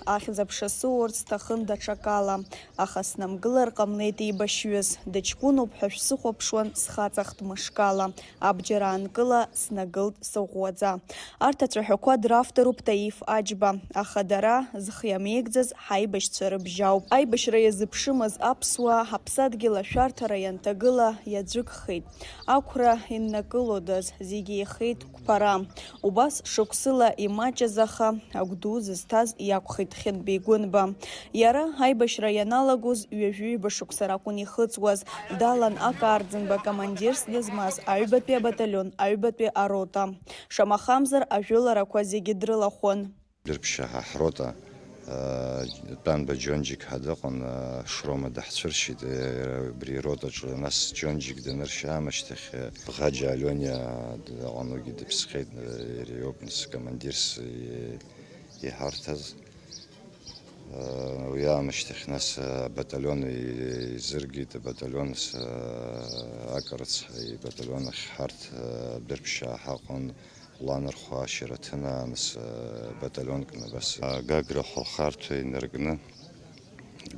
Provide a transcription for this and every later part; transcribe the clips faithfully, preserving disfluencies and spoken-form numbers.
Ахьӡ-аԥша сыурц сҭахын даҽакала, аха снамгылар ҟамлеит еибашьҩыс, дыҷкәыноуп ҳәа шәсыхәаԥшуан схаҵахт мышкала, абџьар аанкыла снагылт сыӷәӷәаӡа. Арҭ ацәаҳәақәа дравторуп Таиф Аџьба, аха дара зхы иамеигӡаз ҳаибашьцәа рыбжьауп. Аибашьра иазыԥшымыз аԥсуаа ҳаԥсадгьыл ашәарҭара ианҭагыла иаӡәыкхеит. Ақәра иннакылодаз, зегь еихеит қәԥара. Убас шықәсыла имаҷыз, аха агә ду зызҭаз иакәхеит Хьынбеи Гәынба. Иара аибашьра ианалагоз ҩажәи ҩба шықәса ракәын ихыҵуаз. Далан Акаарӡынба командирс дызмаз аҩбатәи абаталион аҩбатәи арота. Шамахамзар, ажәыларақәа зегьы дрылахәын. Дырԥшьа ҳа ҳрота, аа, Тәанба Џьонџьик ҳәа дыҟан, аа, Шрома даҳцәыршьит, аа, убри ротаҿы, нас Џьонџьик даныршьа аамышьҭахь, аа, Бӷаџьа Алиониа дыҟан, уигьы дыԥсхеит, аа, иара иоуп, нас, командирс и-, иҳарҭаз. Аа, уи аамышьҭахь, нас, аа, абаталион и-, изыргеит, абаталион, с-, аа, Акарыцҳа ибаталион ахь ҳарҭ, аа, Дырԥшьаа ҳаҟан. Ланархәа Шьараҭын аамыс, э, баталионк набас, э, Гагра ахәырхарҭа инаркны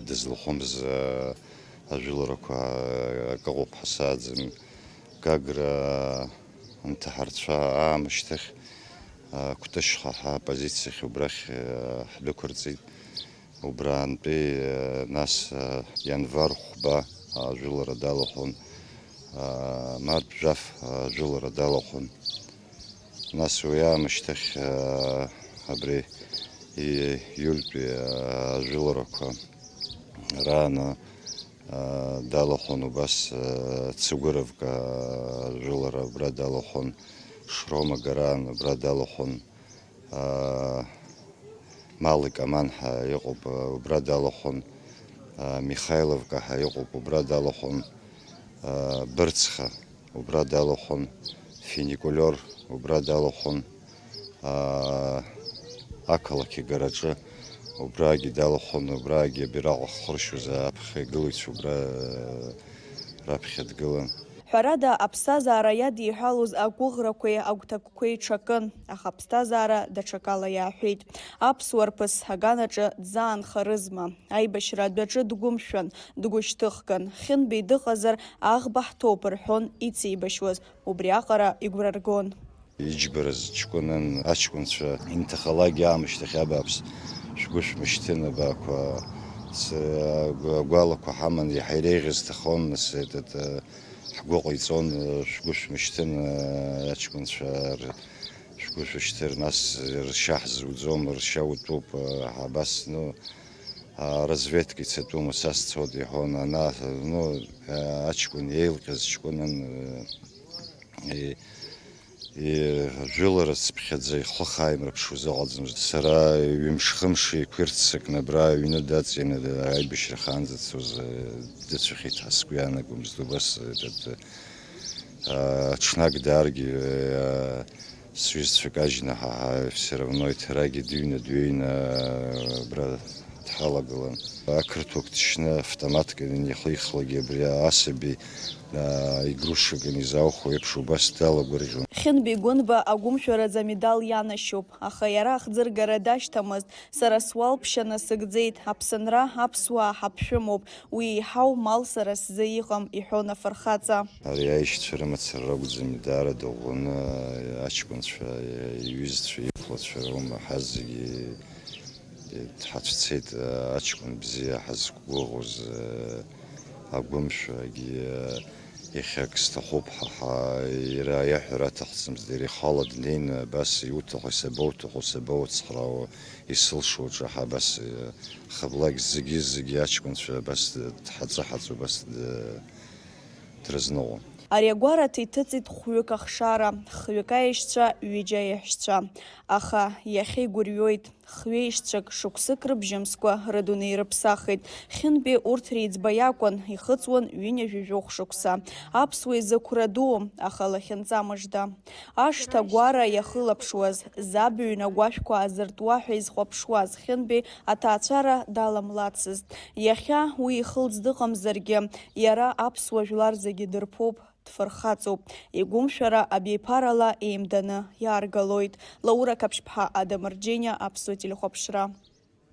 дызлахәымыз, э, ажәыларақәа, э, акы ыҟоуп ҳәа сааӡам. Гагра анҭаҳарцәа аамышьҭахь, э, Кәтышьха ҳәа апозициахь убрахь, э, ҳдәықәырҵеит. Убраантәи, э, нас, э, ианвар хәба ажәылара далахәын, э, мартә жәаф ажәылара далахәын. Нас уи аамышьҭахь, э, абри ииультәи, э, ажәыларақәа рааны, э, далахәын убас, э, Цыгәырывка ажәылара абра далахәын, Шрома Гаран абра далахәын. Аа, Малы Каман ҳәа иҟоуп, убра далахәын, аа, Михайловка ҳәа иҟоуп, убра далахәын, аа, Бырцха, убра далахәын, Фуникулиор, убра далахәын, аа, ақалақь игараҿы, убрагьы далахәын, убрагьы абираҟ ахыршьуаз аԥхьа игылаҩцәа убра, раԥхьа дгылан. Ҳәарада, аԥсҭазаара иадиҳәалоз агәыӷрақәеи агәҭакқәеи ҽакын, аха аԥсҭазаара даҽакала иааҳәит. Аԥсуа рԥыс аганаҿы дзаанхарызма? Аибашьра адәаҿы дгәымшәан, дгәышьҭыхган. Хьынбеи дыҟазар, аӷба ҳҭоуп рҳәон ицеибашьуаз, убриаҟара игәра ргон. Иџьбараз ҷкәынан, аҷкәынцәа инҭахалакгьы аамышьҭахь абааԥс, шәгәы шәмышьҭын, абаақәа, ц-, агәалақәа ҳаман, иаҳа иреиӷьыз ҭахон, нас, этот, э, ҳгәы ҟаиҵон, э, шәгәы шәмышьҭын, э, аҷкәынцәа, р-, шәгәы шәышьҭыр, нас ршьа ҳзуӡом, ршьа утәуп, э, абас, ну, а, разведка ицатәума, са сцоит, иҳәон, ана, ну, э, аҷкәын еилҟьаз ҷкәынан, э, и-, Ижәылара цыԥхьаӡа ихы ахааимырԥшуаз ыҟаӡамызт. Сара ҩымш-хымш еиқәирццакны абра аҩны даҵҟьаны аибашьра ахаанӡа дцоз, дыцәахьеит ҳәа сгәы иаанагомызт. Убас, а, ҽнак дааргьы, а, сҩызцәа кажьны ҳа, ҳа, все равно иҭарагьы дыҩны, дҩеины, а, абра дҳалагылан. Ақырҭуа қәҭшьны автоматк инихлак абри асаби, аа, игрушак анизаухо еиԥш убас далагәырӷьон. Хьынбеи Гәынба агәымшәараӡа амедал ианашьоуп, аха иара ахӡыргара дашьҭамызт. Сара суалԥшьа насыгӡеит, Аԥсынра аԥсуаа ҳаԥшәымоуп, уи еиҳау мал сара сзы иҟам, иҳәон афырхаҵа. Ари аишьцәа рымацара ракәӡами, даара дыӷәӷәаны аҷкәынцәа, иҩызцәа, иқәлацәа роума, ҳазегьы Дҳацәцеит, аҷкәын бзиа ҳазқәгәыӷуаз, агәымшәагьы, иахьак сҭахуп ҳа, ҳа, иара иаҳәара аҭахӡамызт, иара ихала днеины, абас иуҭаху, сабоуҭаху, сабоуцхраауа, исылшо ҿаҳа, абас, хыблак зегьы-зегьы аҷкәынцәа абас дҳаҵы-ҳаҵо, абас д-, дрызныҟәон. Ари агәараҭа иҭыҵит хәҩык ахшара, хҩык аешьцәа, ҩыџьа аиҳәшьцәа. Аха иахьа игәырҩоит. Хҩеишьцәак шықәсык рыбжьымзкәа рыдунеи рыԥсахит. Хьынтәи урҭ реиҵбы иакәын, ихыҵуан ҩынҩажәи жәохә шықәса. Аԥсуа изы қәра дууам, аха лахьынҵа мыжда. Ашҭа гәара иахылаԥшуаз, заб ҩны агәашәқәа аазыртуа ҳәа изхәаԥшуаз Хьынтәи аҭаацәара даламлацызт. Иахьа уи ихылҵ дыҟамзаргьы, иара аԥсуа жәлар зегьы дырԥоуп. Дфырхаҵоуп. Игәымшәара абиԥарала еимданы иааргалоит. Лаура Қаԥшьԥҳа, Адам Арџьениа, Аԥсуа телехәаԥшра.